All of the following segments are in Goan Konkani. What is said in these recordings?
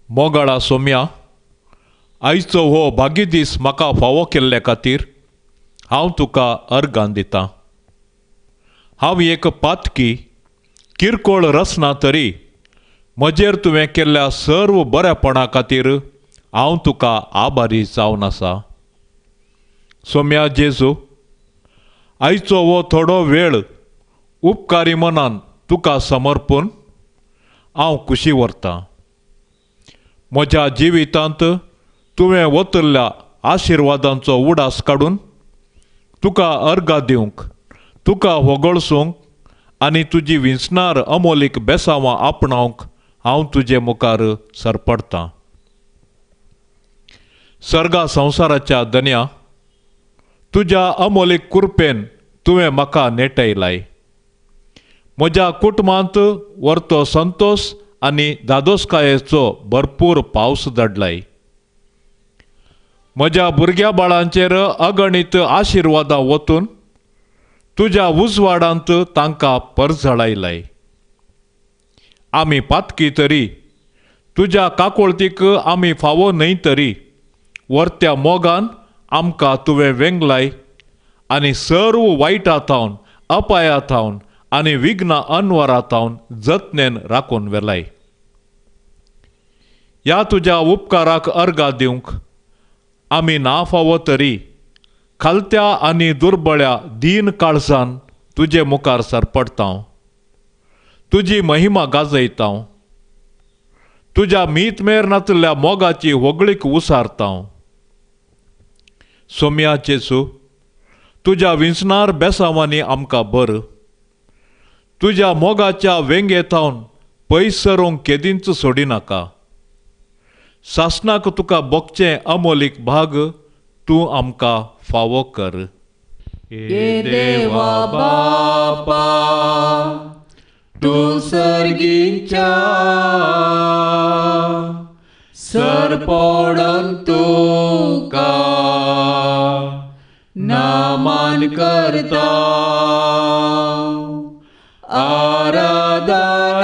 मोगाळा सोम्या, आयचो हो भागी दीस म्हाका फावो केल्ले खातीर हांव तुका अर्गां दितां. हांव एक पातकी किरकोळ रचना तरी म्हजेर तुवें केल्ल्या सर्व बऱ्यापणा खातीर हांव तुका आभारी जावन आसा. सोम्या जेजू, आयचो हो थोडो वेळ उपकारी मनान तुका समर्पून हांव खुशी व्हरतां. म्हज्या जिवितांत तुवें वतल्या आशिर्वादांचो उडास काडून तुका अर्गां दिवंक, तुका होगळसूंक आनी तुजी विंचणार अमोलीक बेसांवां आपणावंक हांव तुजे मुखार सरपडटां. सर्गा संवसाराच्या दन्या, तुज्या अमोलीक कुरपेन तुवें म्हाका नेटयलाय. म्हज्या कुटुंबांत व्हरतो संतोश आनी धादोसकायेचो भरपूर पावस धाडलाय. म्हज्या भुरग्या बाळांचेर अगणीत आशिर्वादां वतून तुज्या उजवाडांत तांकां परजळायलाय. आमी पातकी तरी तुज्या काकोळतीक आमी फावो न्हय तरी वर्त्या मोगान आमकां तुवें वेंगलाय आनी सर्व वायटा थावन, अपाया थावन आनी विघ्न अनवरा थावन जतनेन राखून व्हेलाय. ह्या तुज्या उपकाराक अर्गां दिवंक आमी ना फावो तरी खालत्या आनी दुर्बळ्या दीन काळजान तुजे मुखार सरपडटा, तुजी महिमा गाजयता, तुज्या मीत मेर नातल्या मोगाची होगळीक उसारता. सोम्या जेजू, तुज्या विंचणार बेसांवांनी आमकां बर, तुज्या मोगाच्या वेंगे थावन पयस सरूंक केदींच सोडिनाका. सासणाक तुका भोगचें अमोलीक भाग तूं आमकां फावो कर. हे देवा बापा, तूं सर्गीच्या सरपडून तुका नामान करता,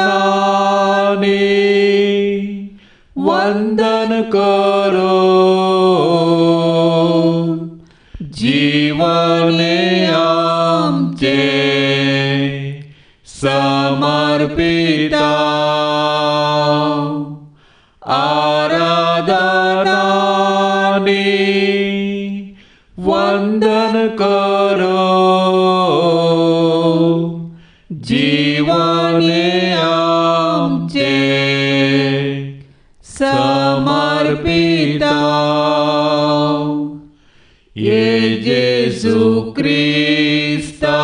आराधनानी वंदन करो, जीवने आमचे समर्पिता, आराधनानी वंदन करो, जीवने आमचे समर्पिता. ये जेजू क्रिस्ता,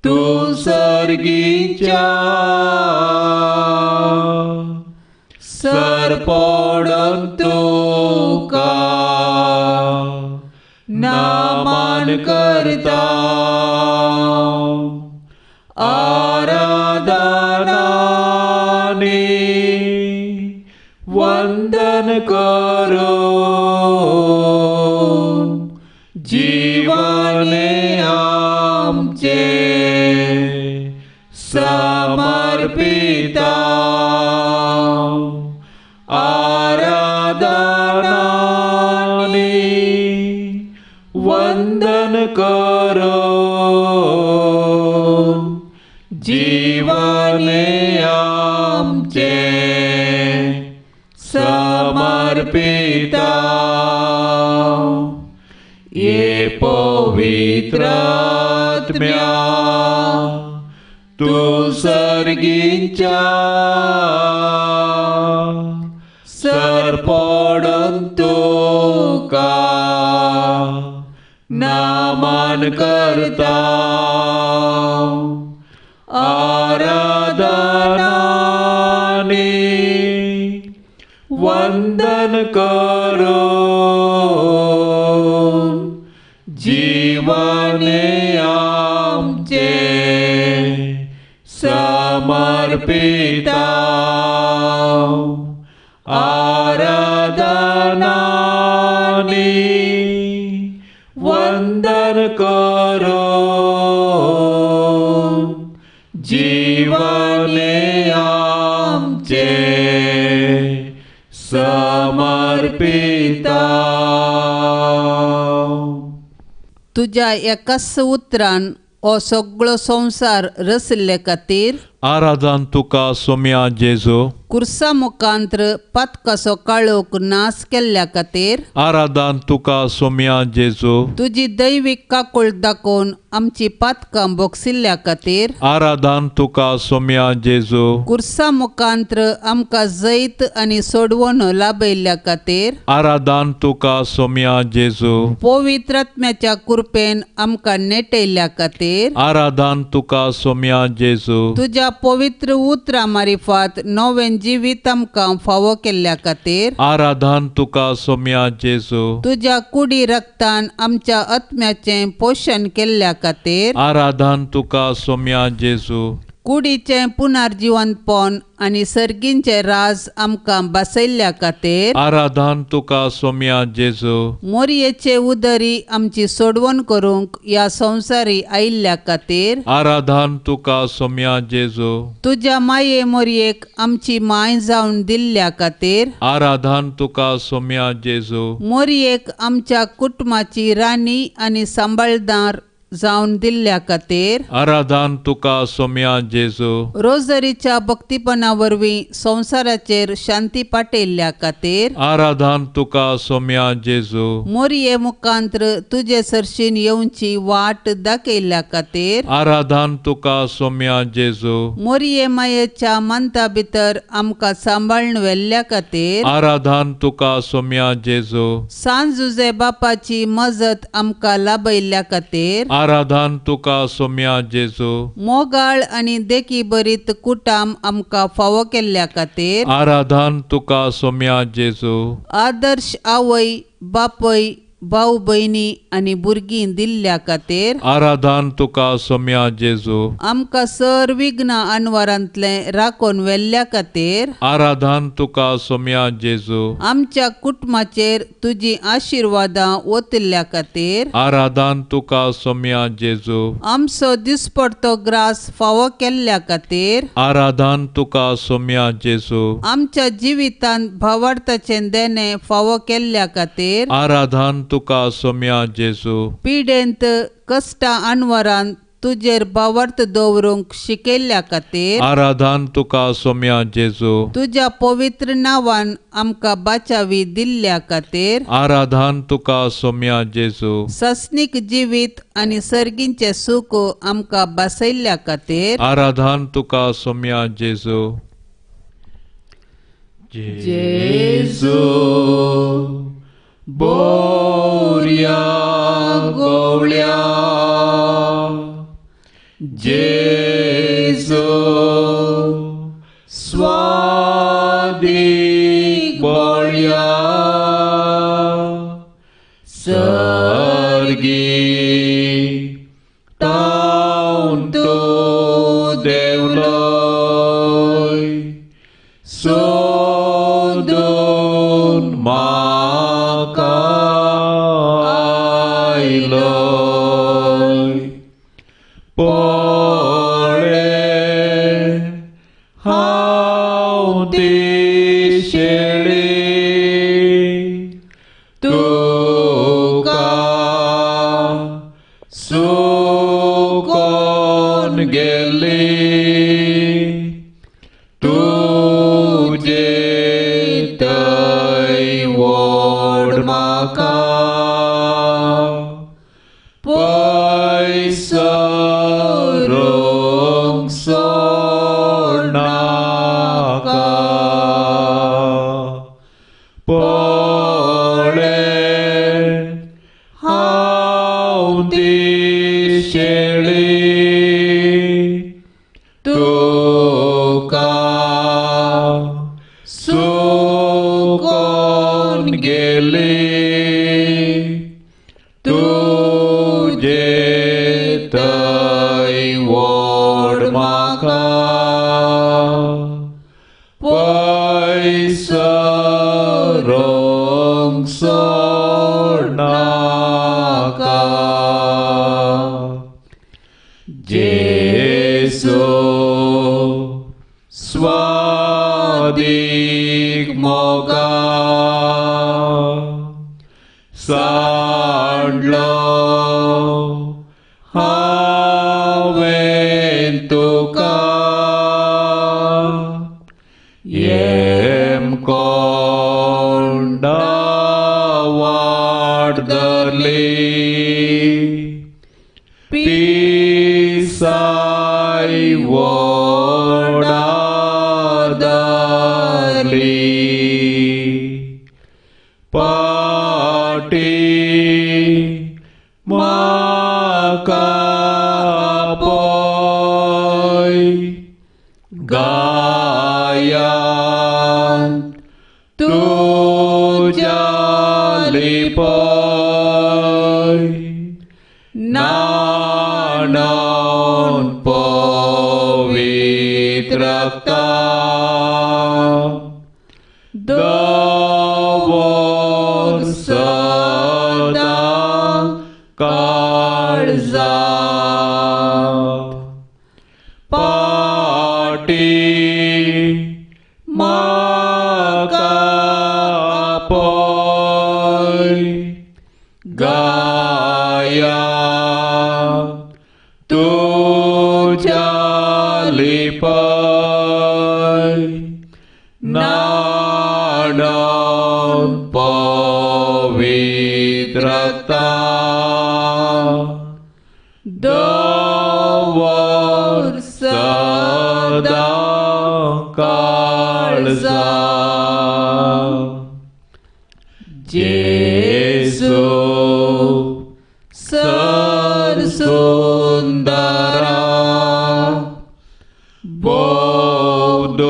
तूं सर्गीच्या सरपडून तुका नामान करता, आराधनानी वंदन करो, जीवने आमचे समर्पिता, आराधनानी वंदन करो, जीवने आमचे समर्पिता. ये पवित्रात्म्या, तूं सर्गीच्या सरपडून तुका नामान करता, आराधनानी वंदन करो, जीवने आमचे समर्पिता, आराधनानी वंदन करो, जीवने आमचे आमचें समर्पिता. तुज्या एकाच उतरान हो सगळो संवसार रचिल्ले खातीर आराधन तुका सोम्या जेजू. कुर्सा मुखांत्र पातकाचो काळोख नाश केल्ल्या खातीर आराधन तुका सोम्या जेजू. तुजी दैवीक काकूळ दाखोवन आमची पातकां बोगसिल्ल्या खातीर आराधन तुका सोम्या जेजू. कुर्सा मुखांत्र आमकां जैत आनी सोडवण लाभयल्ल्या खातीर आराधन तुका सोम्या जेजू. पवित्र आत्म्याच्या कृपेन आमकां नेटयल्ल्या खातीर आराधन तुका सोम्या जेजू. तुज्या पवित्र उतरां मारिफात नवें जिवीत आमकां फावो केल्ल्या खातीर आराधन तुका सोम्या जेजू. तुज्या कुडी रक्तान आमच्या आत्म्याचें पोशण केल्ल्या खातीर आराधन तुका सोम्या जेजू. कुडीचें पुनर्जिवंतपण आनी सर्गींचें राज आमकां बसयल्ल्या खातीर आराधन तुका सोम्या जेजू. मोरयेचे उदरी आमची सोडवण करूंक ह्या संवसारी आयिल्ल्या खातीर आराधन तुका सोम्या जेजू. तुज्या माये मोरयेक आमची माय जावन दिल्ल्या खातीर आराधन तुका सोम्या जेजू. मोरयेक आमच्या कुटुंबाची राणी आनी सांबाळदार जावन दिल्ल्या खातीर आराधन तुका सोम्या जेजू. रोजरीच्या भक्तीपणा वरवीं संवसाराचेर शांती पाटयल्ल्या खातीर आराधन तुका सोम्या जेजू. मोरये मुखांत्र तुजे सरशीन येवची वाट दाखयल्ल्या खातीर आराधन तुका सोम्या जेजू. मोरये मायेच्या मंता भितर आमकां सांबाळून व्हेल्ल्या खातीर आराधन तुका सोम्या जेजू. सांत जुझे बापाची मजत आमकां लाभयल्ल्या खातीर आराधन तुका सोम्या जेजू. मोगाळ आनी देखी बरीत कुटाम आमकां फावो केल्ल्या खातीर आराधन तुका सोम्या जेजू. आदर्श आवय बापय भाव भयणी आनी भुरगीं दिल्ल्या खातीर आराधन तुका सोम्या जेजू. आमकां सर विघ्न अनवरांतलें राखून व्हेल्ल्या खातीर आराधन तुका सोम्या जेजू. आमच्या कुटुंबाचेर तुजी आशिर्वादां ओतिल्ल्या खातीर आराधन तुका सोम्या जेजू. आमचो दिसपडतो ग्रास फावो केल्ल्या खातीर आराधन तुका सोम्या जेजू. आमच्या जिवितांत भावार्थाचें देणें फावो केल्ल्या खातीर आराधन तुका सोम्या जेजू. पिडेंत कश्टां अनवरान तुजेर भावार्थ दवरूंक शिकयल्ल्या खातीर आराधन तुका सोम्या जेजू. तुज्या पवित्र नांवान आमकां बाचावी दिल्ल्या खातीर आराधन तुका सोम्या जेजू. सस्नीक जिवीत आनी सर्गींचें सूख आमकां बसयल्ल्या खातीर आराधन तुका सोम्या जेजू. जेजू बोर्या गोवळ्या जेजू स्वादीक बोळ्या सर्गी तावन तूं देवलोय सोदून म्हाका आयलोय. पळे हांव ती शेळी तुका सुकोन गेली तुजे थंय वोड म्हाका पयसरूंक सोडनाका. पळे हांव ती शेळी तुका सुकोन गेली तुजे थंय वोड म्हाका पयसरूंक सोडनाका. जेजू स्वादीक मोलादीक मोगा सांडलो हांवें तुका येम कोंडा वाट धरली पिसाय वडा धरली पाटी म्हाका पळय गायान तुज्या लिपय नाणोन पवित्र रक्तान दवर सदां काळजांत पाटी म्हाका पळय गाया तुज्या लिपय नाणोन पवित्र रक्तान दवर सदां काळजांत. जेजू सर सुंदरा बोदोलो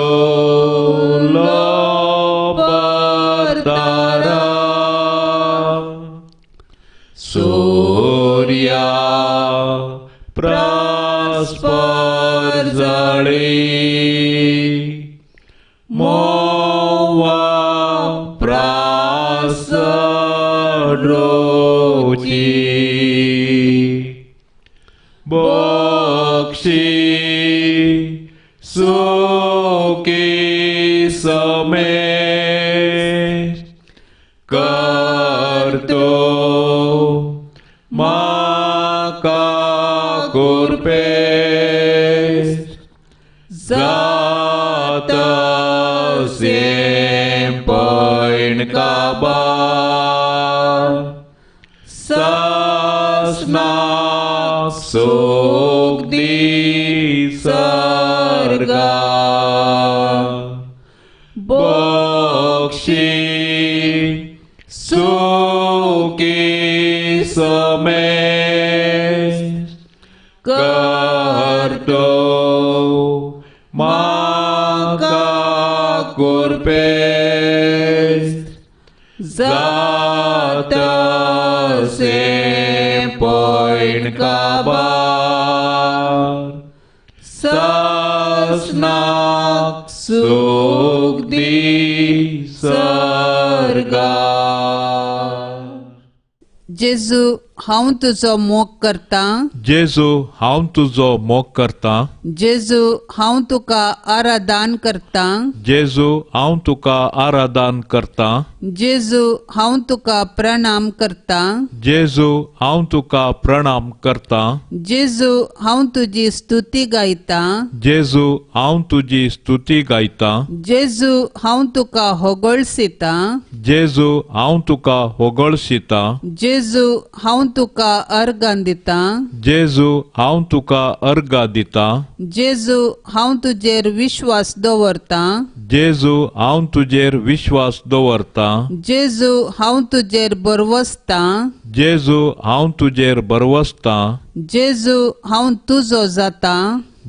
बरतारा सूर्या प्रास्पर जळी मोवा प्रास रोची बक्षी सुखी समेत करतो म्हाका कुरपेस जाता पैण काबार सासना सुख दी सर्गा बक्षी सुखी समेत करतो म्हाका कुरपेस जाता पैण काबार सासनाक सुख दी सर्गा. जेजू हांव तुजो मोग करतां. जेजू हांव तुजो मोग करतां. जेजू हांव तुका आराधन करतां. जेजू हांव तुका आराधन करतां. जेजू हांव तुका प्रणाम करतां. जेजू हांव तुका प्रणाम करतां. जेजू हांव तुजी स्तुती गायतां. जेजू हांव तुजी स्तुती गायतां. जेजू हांव तुका होगळसितां. जेजू हांव तुका होगळसितां. जेजू हांव तुका अर्गां दितां. जेजू हांव तुका अर्गां दितां. जेजू हांव तुजेर विश्वास दवरतां. जेजू हांव तुजेर विश्वास दवरतां. जेजू हांव तुजेर बरवसतां. जेजू हांव तुजेर बरवसतां. जेजू हांव तुजो जातां.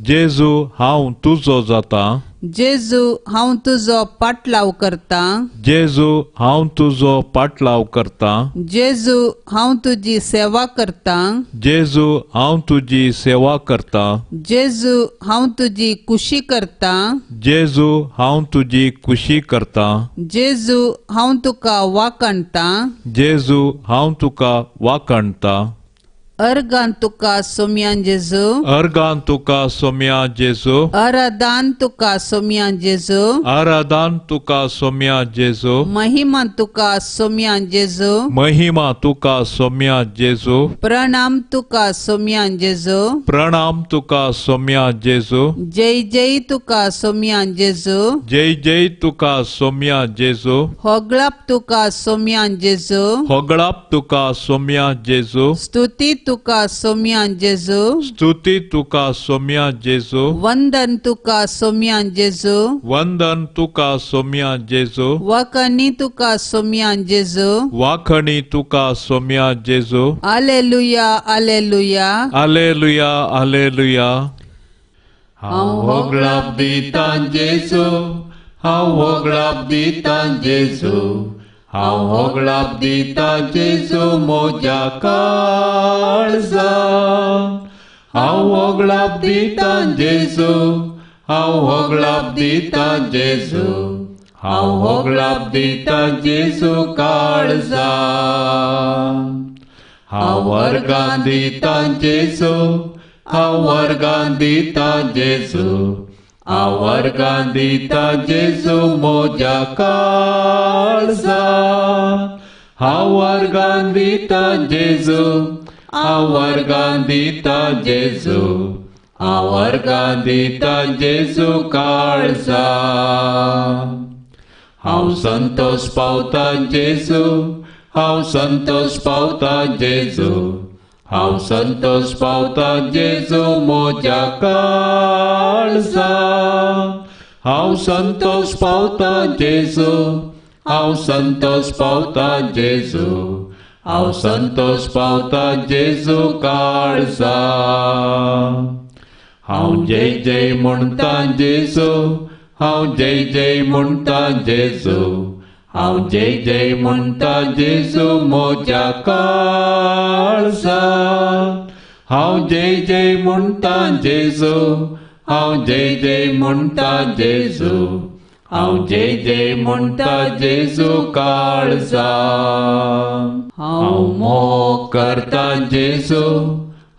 जेजू हांव तुजो जातां. जेजू हांव तुजो पाटलाव करतां. जेजू हांव तुजो पाटलाव करतां. जेजू हांव तुजी सेवा करतां. जेजू हांव तुजी सेवा करतां. जेजू हांव तुजी कुशी करतां. जेजू हांव तुजी कुशी करतां. जेजू हांव तुका वाखाणतां. जेजू हांव तुका वाखाणतां. अर्गान तुका सोम्या जेजू अर्गान तुका सोम्या जेजू आराधान तुका सोम्या जेजू आराधान तुका सोम्या जेजू महिमा तुका सोम्या जेजू महिमा तुका सोम्या जेजू प्रणाम तुका सोम्या जेजू प्रणाम तुका सोम्या जेजू जय जय तुका सोम्या जेजू जय जय तुका सोम्या जेजू होगळाप तुका सोम्या जेजू होगळाप तुका सोम्या जेजू स्तुती तुका सोम्या जेजू स्तुती तुका सोम्या जेजू वंदन तुका सोम्या जेजू वंदन तुका सोम्या जेजू वाखणी तुका सोम्या जेजू वाखणी तुका सोम्या जेजू आलेलुया आलेलुया आलेलुया आलेलुया. हांव होगळाप दिता जेजू हांव होगळाप दिता जेजू हांव होगळाप दिता जेजू म्हज्या काळजान हांव होगळाप दिता जेजू हांव होगळाप दिता जेजू हांव होगळाप दिता जेजू काळजान हांव वर्गान दिता जेजू हांव वर्गान दिता जेजू हांव वर्गान दिता जेजू म्हज्या काळजान हांव वर्गान दिता जेजू हांव वर्गान दिता जेजू हांव वर्गान दिता जेजू काळजान हांव संतोष पावता जेजू हांव संतोष पावता जेजू हांव संतोष पावता जेजू म्हज्या काळजान हांव संतोष पावता जेजू हांव संतोष पावता जेजू हांव संतोष पावता जेजू काळजान हांव जय जय म्हणटा जेजू हांव जय जय म्हणटा जेजू हांव जय जय म्हणटा जेजू म्हज्या काळजान हांव जय जय म्हणटा जेजू हांव जय जय म्हणटा जेजू हांव जय जय म्हणटा जेजू काळजान हांव मोग करता जेजू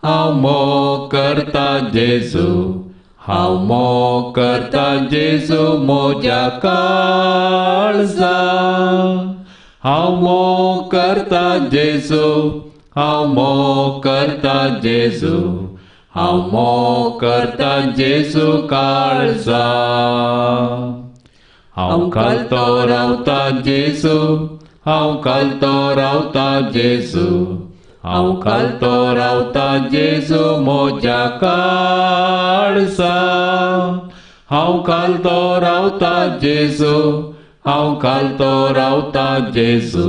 हांव मोग करता जेजू हांव मोग करता जेजू म्हज्या काळजान हांव मोग करता जेजू हांव मोग करता जेजू हांव मोग करता जेजू काळजान हांव घालतो रावता जेजू हांव घालतो रावता जेजू हांव घालतो रावता जेजू म्हज्या काळजान हांव घालतो रावता जेजू हांव घालतो रावता जेजू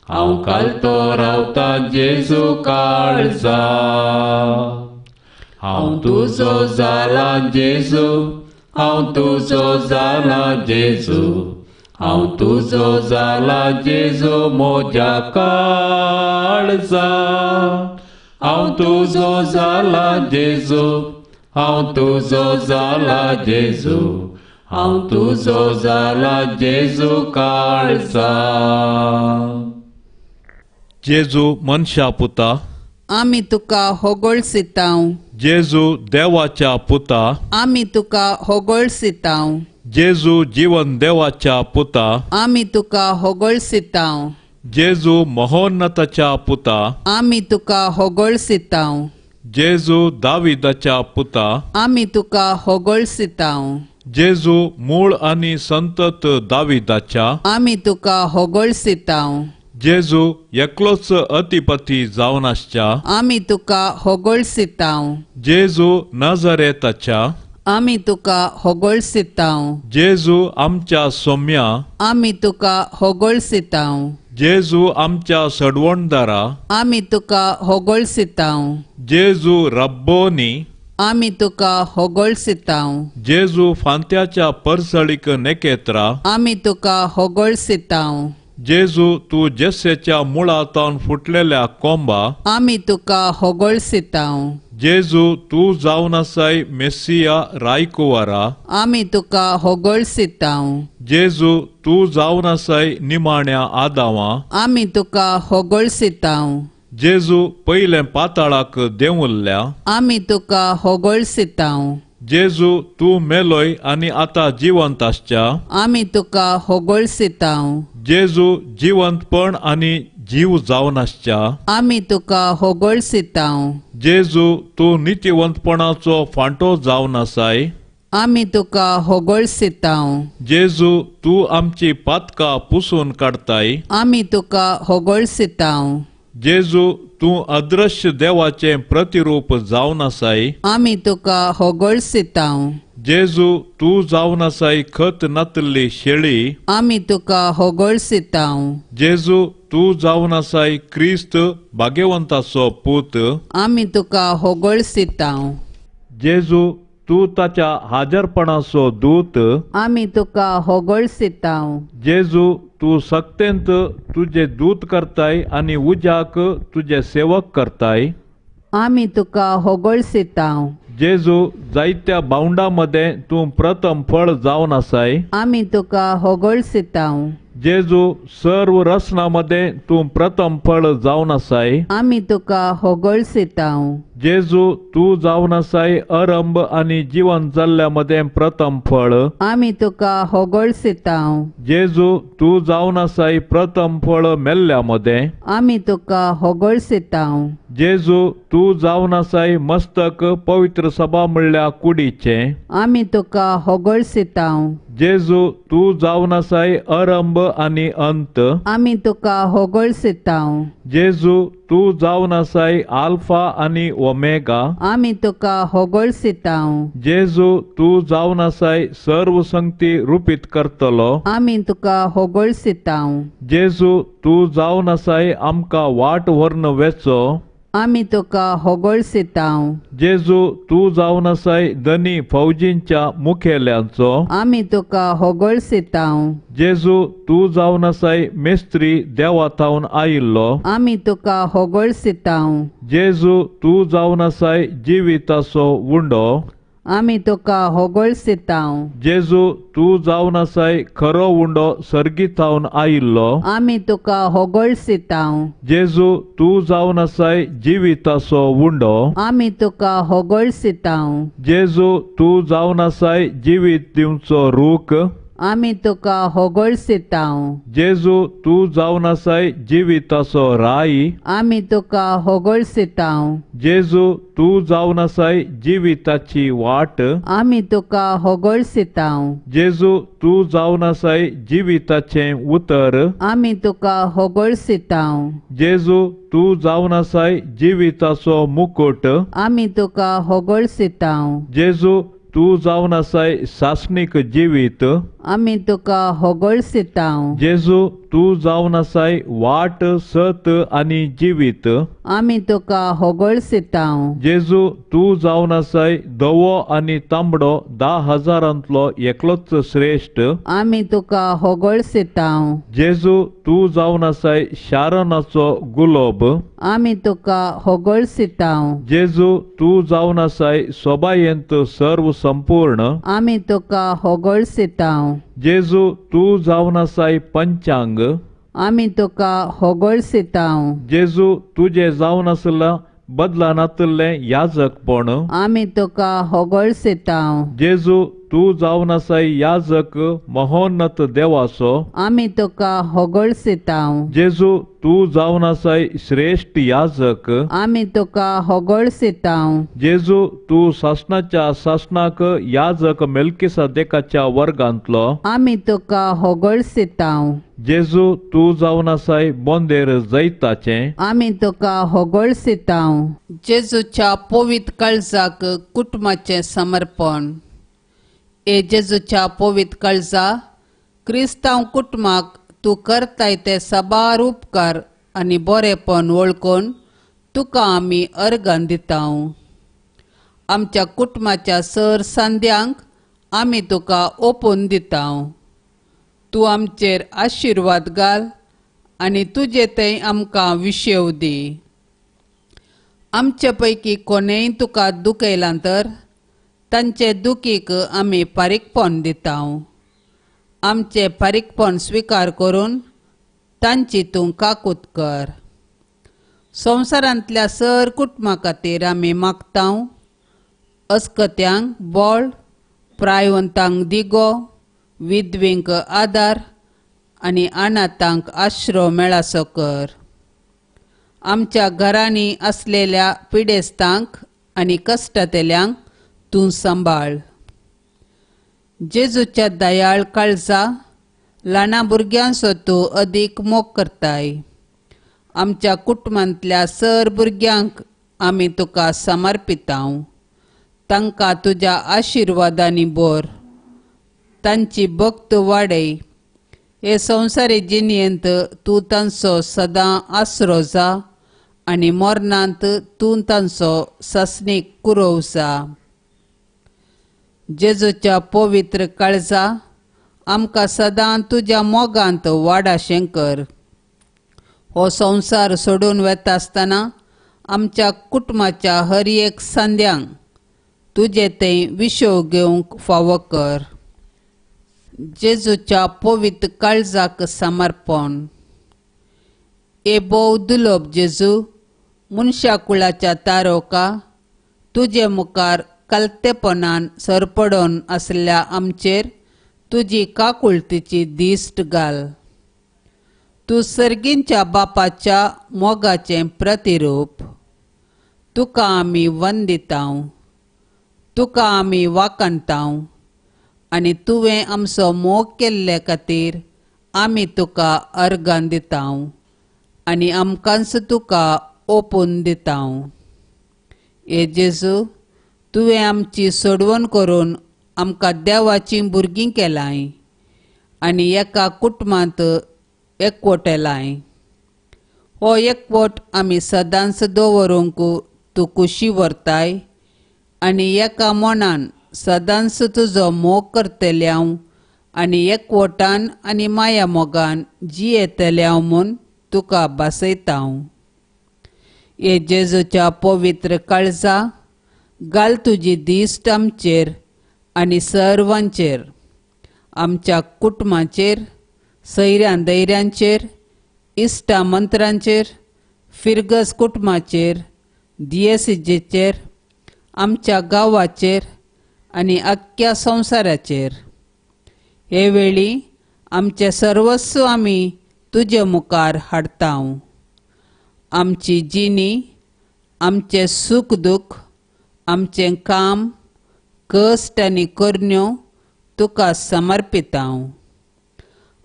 हांव घालतो रावता जेजू काळजान हांव तुजो जाला जेजू हांव तुजो जाला जेजू हांव तुजो जाला जेजू म्हज्या काळजान हांव तुजो जाला जेजू हांव तुजो जाला जेजू हांव तुजो जाला जेजू काळजान. जेजू मनशा पुता आमी तुका होगळसितांव जेजू देवाच्या पुता आमी तुका होगळसितांव जेजू जीवन देवाच्या पुता आमी तुका होगळसितांव जेजू महोन्नताच्या पुता आमी तुका होगळसितांव जेजू दाविदाच्या पुता आमी तुका होगळसितांव जेजू मूळ आनी संतत दाविदाच्या आमी तुका होगळसितांव जेजू एकलोच अतिपती जावन आसच्या आमी तुका होगळसितांव जेजू नजरेताच्या आमी तुका होगळसितांव जेजू आमच्या सोम्या आमी तुका होगळसितांव जेजू आमच्या सडवणदारा आमी तुका होगळसितांव जेजू रब्बोनी आमी तुका होगळसितांव जेजू फांत्याच्या परसळीक नेकेत्रा आमी तुका होगळसितांव जेजू तूं जेसेच्या मुळांतावन फुटलेल्या कोंबा आमी तुका होगळसितांव जेजू तूं जावन आसाय मेसिया रायकुवारा आमी तुका होगळसितांव जेजू तूं जावन आसाय निमाण्या आदावा आमी तुका होगळसितांव. जेजू पयलें पाताळाक देंवल्ल्या आमी तुका होगळसितांव. जेजू तूं मेलोय आनी आतां जिवंत आसच्या आमी तुका होगळसितांव. जेजू जिवंतपण आनी जीव जावन आसच्या आमी तुका होगळसितांव. जेजू तूं नितीवंतपणाचो फांटो जावन आसाय आमी तुका होगळसितांव. जेजू तूं आमची पातकां पुसून काडताय आमी तुका होगळसितांव. जेजू तूं अदृश्य देवाचें प्रतिरूप जावन आसाय आमी तुका होगळसितांव. जेजू तूं जावन आसाय खत नातल्ली शेळी आमी तुका होगळसितांव. जेजू तूं जावन आसाय क्रिस्त भाग्यवंताचो पूत आमी तुका होगळसितांव. जेजू तूं ताच्या हाजरपणाचो दूत आमी तुका होगळसितांव. जेजू तूं सक्तेंत तुजे दूत करताय आनी उज्याक तुजे सेवक करताय आमी तुका होगळसितांव. जेजू जायत्या भावंडां मदें तूं प्रथम फळ जावन आसाय आमी तुका होगळसितांव. जेजू सर्व रचना मदें तूं प्रथम फळ जावन आसाय आमी तुका होगळसितांव. जेजू तूं जावन आसाय अरंभ आनी जिवन जाल्ल्या मदें प्रथम फळ आमी तुका होगळसितांव. जेजू तूं जावन आसाय प्रथम फळ मेल्ल्या मदें आमी तुका होगळसितांव. जेजू तूं जावन आसाय मस्तक पवित्र सभा म्हणल्या कुडीचें आमी तुका होगळसितांव. जेजू तूं जावन आसाय अरंभ आनी अंत आमी तुका होगळसितांव. जेजू तूं जावन आसाय आल्फा आनी ओमेगा आमी तुका होगळसितांव. जेजू तूं जावन आसाय सर्व संगती रुपीत करतलो आमी तुका होगळसितांव. जेजू तूं जावन आसाय आमकां वाट व्हरून वेचो आमी तुका होगळसितांव. जेजू तूं जावन आसाय धनी फौजींच्या मुखेल्यांचो आमी तुका होगळसितांव. जेजू तूं जावन आसाय मेस्त्री देवा थावन आयिल्लो आमी तुका होगळसितांव. जेजू तूं जावन आसाय जिविताचो उंडो आमी तुका होगळसितांव. जेजू तूं जावन आसाय खरो उंडो सर्गी थावन आयिल्लो आमी तुका होगळसितांव. जेजू तूं जावन आसाय जिविताचो उंडो आमी तुका होगळसितांव. जेजू तूं जावन आसाय जिवीत दिवचो रूख आमी तुका होगळसितांव. जेजू तूं जावन आसाय जिविताचो राय आमी तुका होगळसितांव. जेजू तूं जावन आसाय जिविताची वाट आमी तुका होगळसितांव. जेजू तूं जावन आसाय जिविताचें उतर आमी तुका होगळसितांव. जेजू तूं जावन आसाय जिविताचो मुकुट आमी तुका होगळसितांव. जेजू तूं जावन आसाय सासणीक जिवीत आमी तुका होगळसितांव. जेजू तूं जावन आसाय वाट सत आनी जिवीत आमी तुका होगळसितांव. जेजू तूं जावन आसाय धवो आनी तांबडो 10,000 एकलोच श्रेश्ठ आमी तुका होगळसितांव. जेजू तूं जावन आसाय शारनाचो गुलोब आमी तुका होगळसितांव. जेजू तूं जावन आसाय सोबायेंत सर्व संपूर्ण आमी तुका होगळसितांव. जेजू तूं जावन आसाय पंचांग आमी तुका होगळसितांव. जेजू तुजें जावन आसला बदला नातल्लें याजकपण आमी तुका होगळसितांव. जेजू तूं जावन आसाय याजक महोन्नत देवाचो आमी तुका होगळसितांव. जेजू तूं जावन आसाय श्रेश्ठ याजक आमी तुका होगळसितांव. जेजू तूं सासणाच्या सासणाक याजक मेल्किसादेकाच्या वर्गांतलो आमी तुका होगळसितांव. जेजू तूं जावन आसाय बोंदेर जैताचें आमी तुका होगळसितांव. जेजूच्या पवित्र काळजाक कुटुंबाचें समर्पण. ए जेजूच्या पवित्र काळजा, क्रिस्तांव कुटुंबाक तूं करताय ते साबार उपकार आनी बरेपण वळखून तुका आमी अर्गां दितांव. आमच्या कुटुंबाच्या सर सांद्यांक आमी तुका ओपून दितांव. तूं आमचेर आशिर्वाद घाल आनी तुजे थंय आमकां विशेव दी. आमचे पैकी कोणेय तुका दुखयलां तर तांचे दुखीक आमी फारीकपण दितांव. आमचे फारीकपण स्विकार करून तांची तूं काकूत कर. संवसारांतल्या सर कुटुंबा खातीर आमी मागता. अस्कत्यांक बळ, प्रायवंतांक दिगो, विधवेंक आदार आनी अनाथांक आश्रो मेळासो कर. आमच्या घरांनी आसलेल्या पिडेस्तांक आनी कश्टांतल्यांक तूं सांबाळ. जेजूच्या दयाळ काळजा, ल्हाना भुरग्यांचो तूं अदीक मोग करताय. आमच्या कुटुंबांतल्या सर भुरग्यांक आमी तुका समर्पितां. तांकां तुज्या आशिर्वादांनी भर, तांची भक्त वाडय. हे संवसारी जिणेंत तूं तांचो सदां आसरो जा आनी मरणांत तूं तांचो सासणीक कुरोव जा. जेजूच्या पवित्र काळजा, आमकां सदां तुज्या मोगांत वाडाशें कर. हो संवसार सोडून वेता आसतना आमच्या कुटुंबाच्या हर एक संद्यांक तुजें थंय विशव घेवंक फावो कर. जेजूच्या पवित्र काळजाक समर्पण. हे भोव दुर्लभ जेजू, मनशा कुळाच्या तारोका, तुजे मुखार कलतेपणान सरपडून आसल्या आमचेर तुजी काकुळतीची दिश्ट घाल. तूं सर्गींच्या बापाच्या मोगाचें प्रतिरूप. तुका आमी वंदितांव, तुका आमी वाखाणतांव आनी तुवें आमचो मोग केल्ले खातीर आमी तुका अर्गां दितांव आनी आमकांच तुका ओपून दितांव. हे जेजू, तुवें आमची सोडवण करून आमकां देवाचीं भुरगीं केलांय आनी एका कुटुंबांत एकवटेलाय. हो एकवट आमी सदांच दवरूंक तूं कुशी व्हरताय आनी एका मनान सदांच तुजो मोग करतल्यांव आनी एकवटान आनी माया मोगान जियेतल्यांव म्हूण तुका भासयतांव. हे जेजूच्या पवित्र काळजा, घाल तुजी दिश्ट आमचेर आनी सर्वांचेर, आमच्या कुटुंबाचेर, सैऱ्यां दैऱ्यांचेर, इश्टा मंत्रांचेर, फिरगज कुटुंबाचेर, दियेसिजेचेर, आमच्या गांवाचेर आनी अख्ख्या संवसाराचेर. हे वेळी आमचें सर्वस्व आमी तुजे मुखार हाडतांव. आमची जिणी, आमचें सूख दूख, आमचें काम, कश्ट आनी करण्यो तुका समर्पितांव.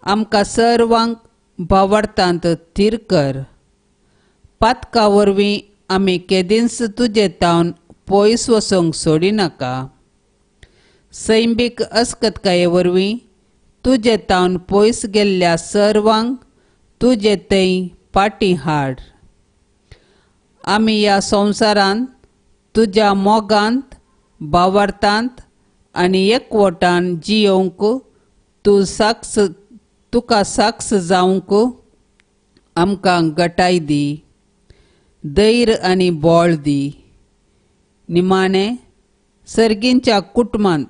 आमकां सर्वांक भावार्थांत थीर कर. पातका वरवीं आमी केदींच तुजे तावन पयस वचूंक सोडिनाका. सैमीक अस्कतकाये वरवीं तुजे तावन पयस गेल्ल्या सर्वांक तुजे थंय पाटी हाड. आमी ह्या संवसारांत तुज्या मोगांत, भावार्थांत आनी एकवटान जियोवंक तूं साक्ष तुका साक्ष जावंक आमकां गटाय दी, धैर्य आनी बळ दी. निमाणें सर्गींच्या कुटुंबांत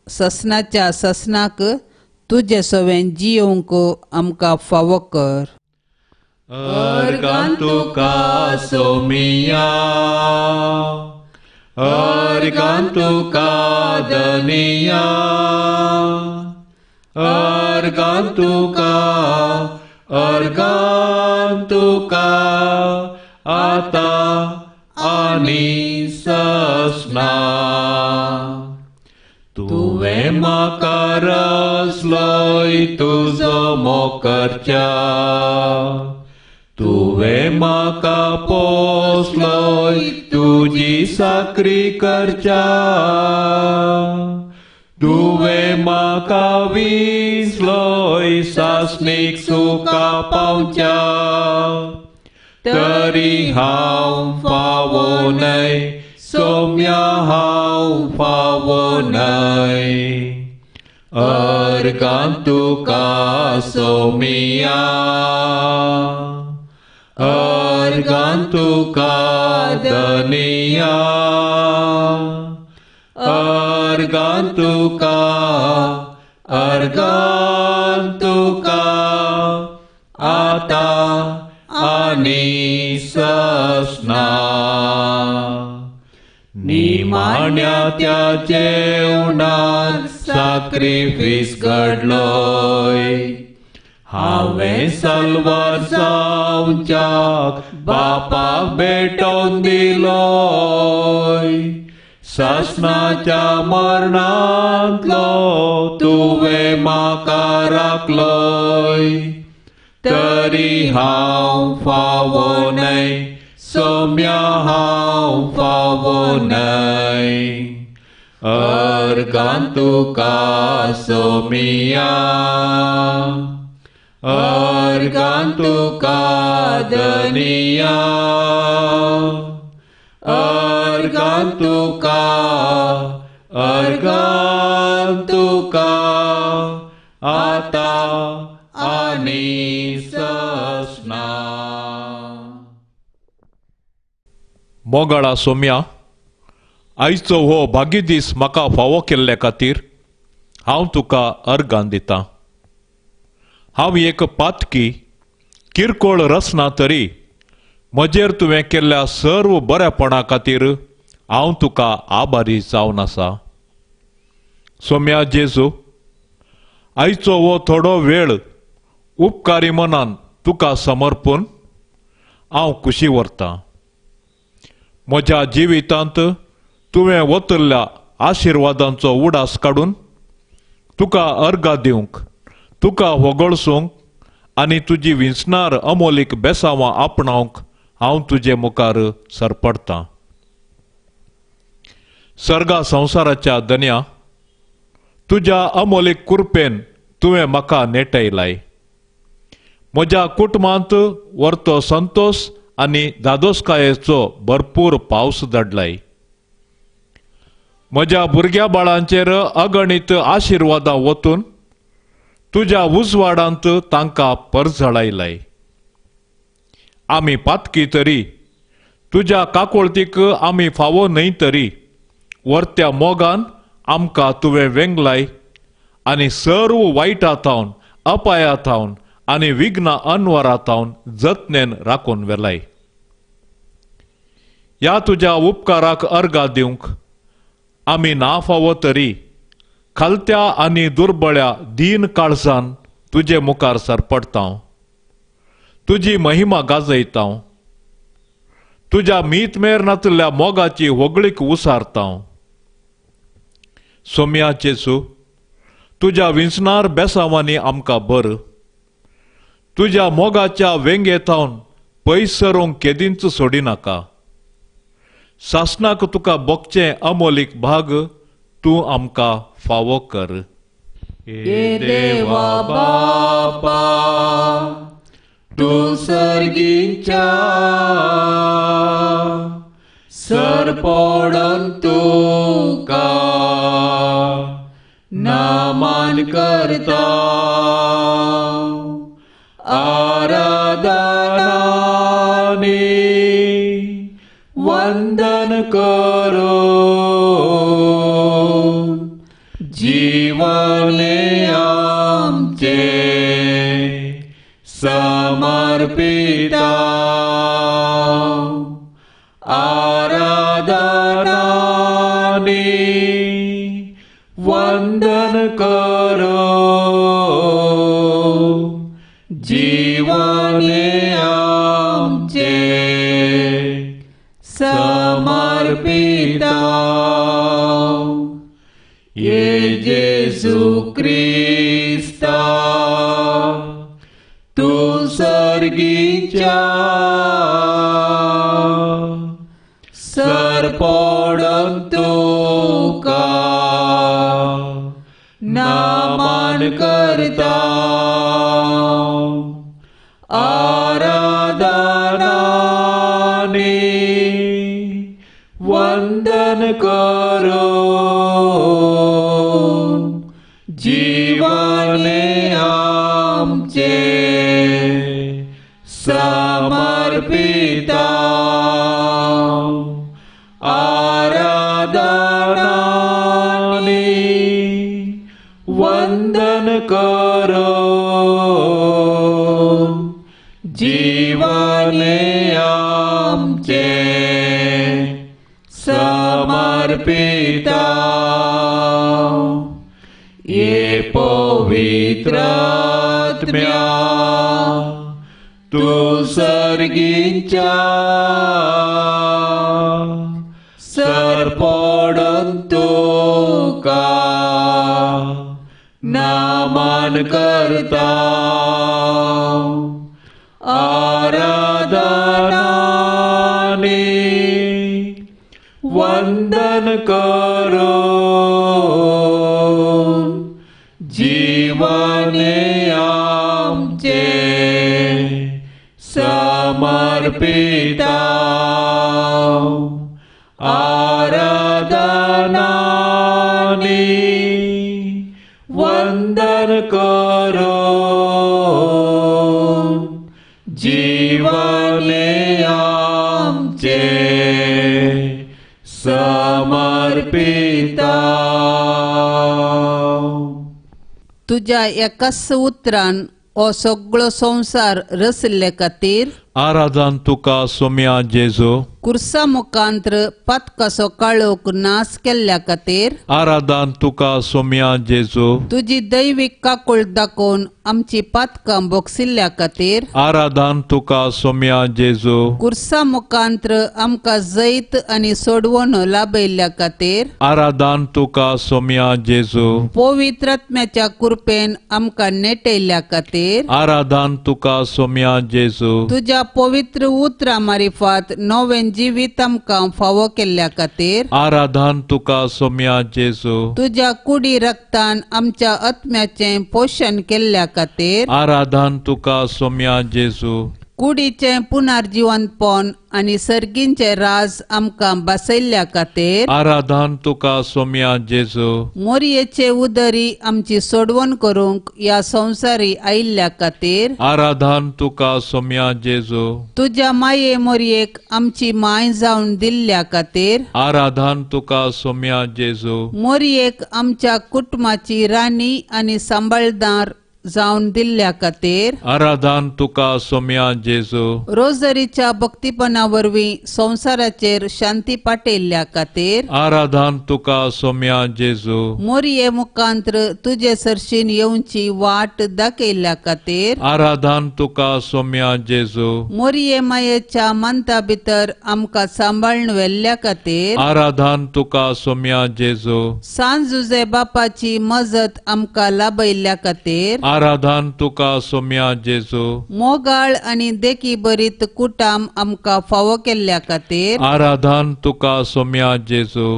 ससनाच्या ससनाक तुजे सवें जियोवंक आमकां फावो कर. अर्गां तुका सोमिया, अर्गां तुका धनिया, अर्गां तुका, अर्गां तुका आतां आनी ससना. तुवें म्हाका रचलोय तुजो मोग करच्या, तुवें म्हाका पोसलोय तुजी साकरी करच्या, तुवें म्हाका विसलोय सासणीक सुखा पावच्या, तरी हांव फावो न्हय सोम्या, हांव फावो न्हय. अर्गां तुका सोमिया, अर्गां तुका धनिया, अर्गां तुका, अर्गां तुका आतां आनी ससना. त्या जेवणान साक्रिफीस घडलोय. हांवें सलवार जावच्याक बापाक भेटोवन दिलोय. सासणाच्या मरणांतलो तुवें म्हाका राखलोय. तरी हांव फावो न्हय सोम्या, हांव फावो न्हय अर्गान तुका सोमिया, अर्गान तुका धनिया, अर्गान तुका, अर्गान तुका आतां आनी ससना. मोगाळा सोम्या, आयचो हो भागी दीस म्हाका फावो केल्ले खातीर हांव तुका अर्गान दितां. हांव एक पातकी किरकोळ रचना तरी म्हजेर तुवें केल्ल्या सर्व बऱ्यापणा खातीर हांव तुका आभारी जावन आसा. सोम्या जेजू, आयचो हो थोडो वेळ उपकारी मनान तुका समर्पून हांव खुशी व्हरतां. म्हज्या जिवितांत तुवें वतल्या आशिर्वादांचो उडास काडून तुका अर्गां दिवंक, तुका होगळसूंक आनी तुजी विंचणार अमोलीक बेसांवां आपणावंक हांव तुजे मुखार सरपडटां. सर्गा संवसाराच्या दन्या, तुज्या अमोलीक कुरपेन तुवें म्हाका नेटयलाय. म्हज्या कुटुंबांत व्हरतो संतोश आनी धादोसकायेचो भरपूर पावस धाडलाय. म्हज्या भुरग्या बाळांचेर अगणीत आशिर्वादां वतून तुज्या उजवाडांत तांकां परजळायलाय. आमी पातकी तरी तुज्या काकोळतीक आमी फावो न्हय तरी वर्त्या मोगान आमकां तुवें वेंगलाय आनी सर्व वायटा थावन, अपाया थावन आनी विघ्ना अनवरा थावन जतनेन राखून व्हेलाय. ह्या तुज्या उपकाराक अर्गां दिवंक आमी ना फावो तरी खालत्या आनी दुर्बळ्या दीन काळजान तुजे मुखार सरपडटा, तुजी महिमा गाजयता, तुज्या मीत मेर नातल्या मोगाची होगळीक उसारता. सोम्या जेजू, तुज्या विंचणार बेसांवांनी आमकां बर, तुज्या मोगाच्या वेंगेथावन पयस सरूंक केदींच सोडिनाका. सासणाक तुका भोगचें अमोलीक भाग तूं आमकां फावो कर. हे देवा बापा, तूं सर्गीच्या सरपडून तुका नामान करता. आराधनानी वंदन करो, जीवने आमचे समर्पिता. आराधनानी वंदन करो, जीवने आमचे समर्पिता. ये जेजू क्रिस्ता, तूं सर्गीच्या सरपडून तुका नामान करता. आराधनानी वंदन करो, जीवने आमचे समर्पिता. आराधनानी वंदन करो, जीवने आमचे समर्पिता. समर्पिता ये पवित्रात्म्या तूं सर्गीच्या सरपडून तुका नामान करता आराधनानी वंदन करो जीवने आमचे समर्पिता आराधनानी वंदन करो जीवने आमचे समर्पिता. तुज्या एकाच उतरान हो सगळो संवसार रचिल्ले खातीर आराधन तुका सोम्या जेजू. कुर्सा मुखांत्र पातकाचो काळोख नाश केल्ल्या खातीर आराधन तुका सोम्या जेजू. तुजी दैवीक काकूळ दाखोवन आमची पातकां बोगसिल्ल्या खातीर आराधन तुका सोम्या जेजू. कुर्सा मुखांत्र आमकां जैत आनी सोडवण लाभयल्ल्या खातीर आराधन तुका सोम्या जेजू. पवित्र आत्म्याच्या कृपेन आमकां नेटयल्ल्या खातीर आराधन तुका सोम्या जेजू. तुज्या पवित्र उतरां मारिफात नवें जिवीत आमकां फावो केल्ल्या खातीर आराधन तुका सोम्या जेजू. तुज्या कुडी रक्तान आमच्या आत्म्याचें पोशण केल्ल्या खातीर आराधन तुका सोम्या जेजू. कुडीचें पुनर्जिवंतपण आनी सर्गींचें राज आमकां बसयल्ल्या खातीर आराधन तुका सोम्या जेजू. मोरयेचे उदरी आमची सोडवण करूंक ह्या संवसारी आयिल्ल्या खातीर आराधन तुका सोम्या जेजू. तुज्या माये मोरयेक आमची माय जावन दिल्ल्या खातीर आराधन तुका सोम्या जेजू. मोरयेक आमच्या कुटुंबाची राणी आनी सांबाळदार जावन दिल्ल्या खातीर आराधन तुका सोम्या जेजू. रोजरीच्या भक्तीपणा वरवीं संवसाराचेर शांती पाटयल्ल्या खातीर आराधन तुका सोम्या जेजू. मोरये मुखांत्र तुजे सरशीन येवची वाट दाखयल्ल्या खातीर आराधन तुका सोम्या जेजू. मोरये मायेच्या मंता भितर आमकां सांबाळून व्हेल्ल्या खातीर आराधन तुका सोम्या जेजू. सांज जुजे बापाची मजत आमकां लाभयल्ल्या खातीर आराधन तुका सोम्या जेजू. मोगाळ आनी देखी बरीत कुटाम आमकां फावो केल्ल्या खातीर आराधन तुका सोम्या जेजू.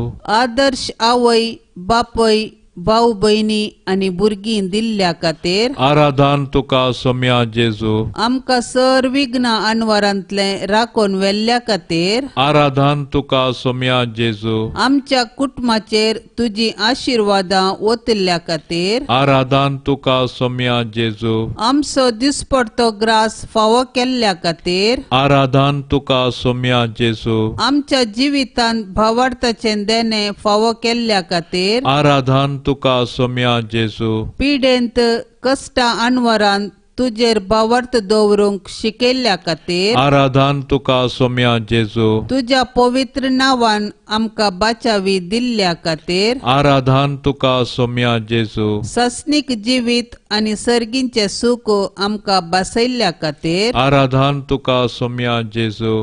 आदर्श आवय बापय भाव भयणी आनी भुरगीं दिल्ल्या खातीर आराधन तुका सोम्या जेजू. आमकां सर विघ्न अनवरांतलें राखून व्हेल्ल्या खातीर आराधन तुका सोम्या जेजू. आमच्या कुटुंबाचेर तुजी आशिर्वादां ओतिल्ल्या खातीर आराधन तुका सोम्या जेजू. आमचो दिसपडतो ग्रास फावो केल्ल्या खातीर आराधन तुका सोम्या जेजू. आमच्या जिवितांत भावार्थाचें देणें फावो केल्ल्या खातीर आराधन तुका सोम्या जेजू. पिडेंत कश्टां अनवरान तुजेर भावार्थ दवरूंक शिकयल्ल्या खातीर आराधन तुका सोम्या जेजू. तुज्या पवित्र नांवान आमकां बाचावी दिल्ल्या खातीर आराधन तुका सोम्या जेजू. सस्नीक जिवीत आनी सर्गींचें सूख आमकां बसयल्ल्या खातीर आराधन तुका सोम्या जेजू.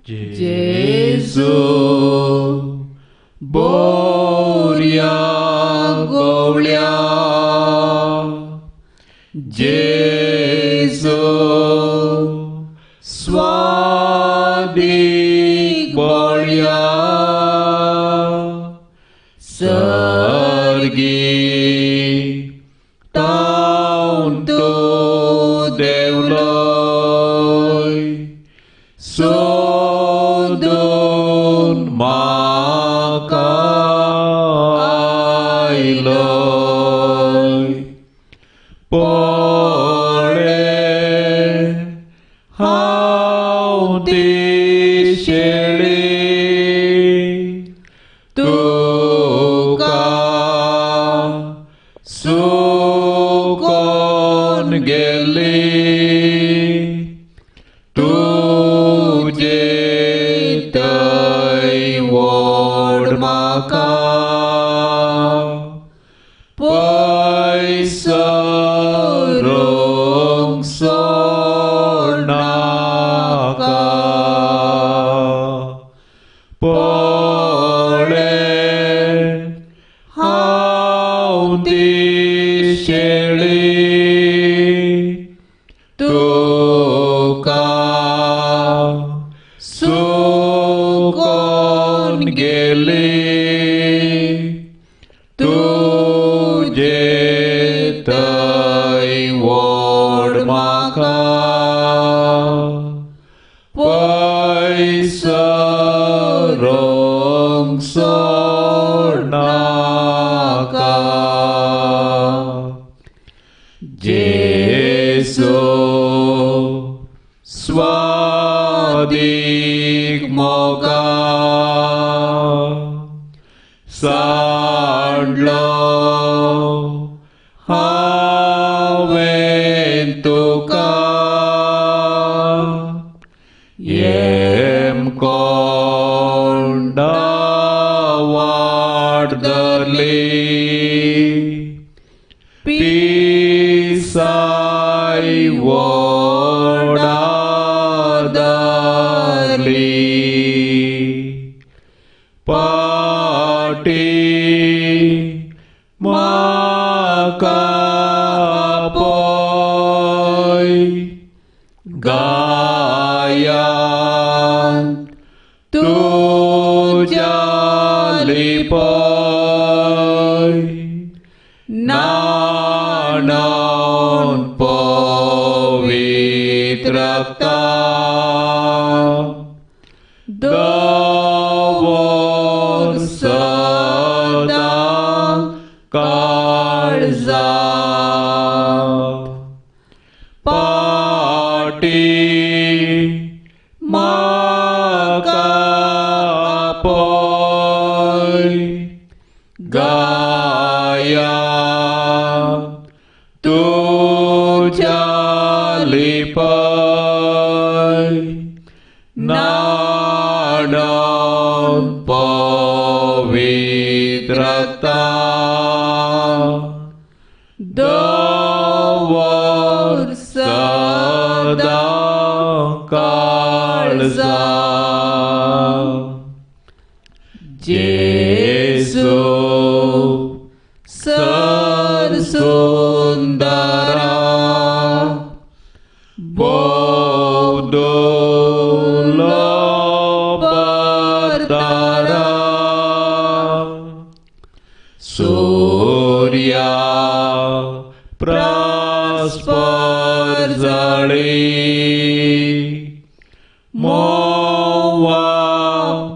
जेजू बोर्या गोवळ्या जेजू स्वादीक बोळ्या सर्गी तावन तूं देवलोय सोदून म्हाका आयलोय पळे हांव ती शेळी तुका सुकोन गेली तुजे तैव सोडनाका. पळे हांव ती शेळी तुका सुकोन गेली, तुजे थंय वोड म्हाका, पयस रोंक सोडनाका. जेजू स्वादीक मोगा सांडलो हांवें तुका, येम कोंडा वाट धरली, पिसाय वोडा धरली, पाटी म्हाका पळय, गायांत तुज्या लिपय, नाणोन पवित्र रक्तान दवर सदां काळजांत. पाटी म्हाका पळय, गायांत तुज्या लिपय, नाणोन पवित्र रक्तान दवर सदां काळजांत. जेजू सरसुंदरा बोदोलो बरतारा, सूर्या प्रास्पर जाळी, मोवा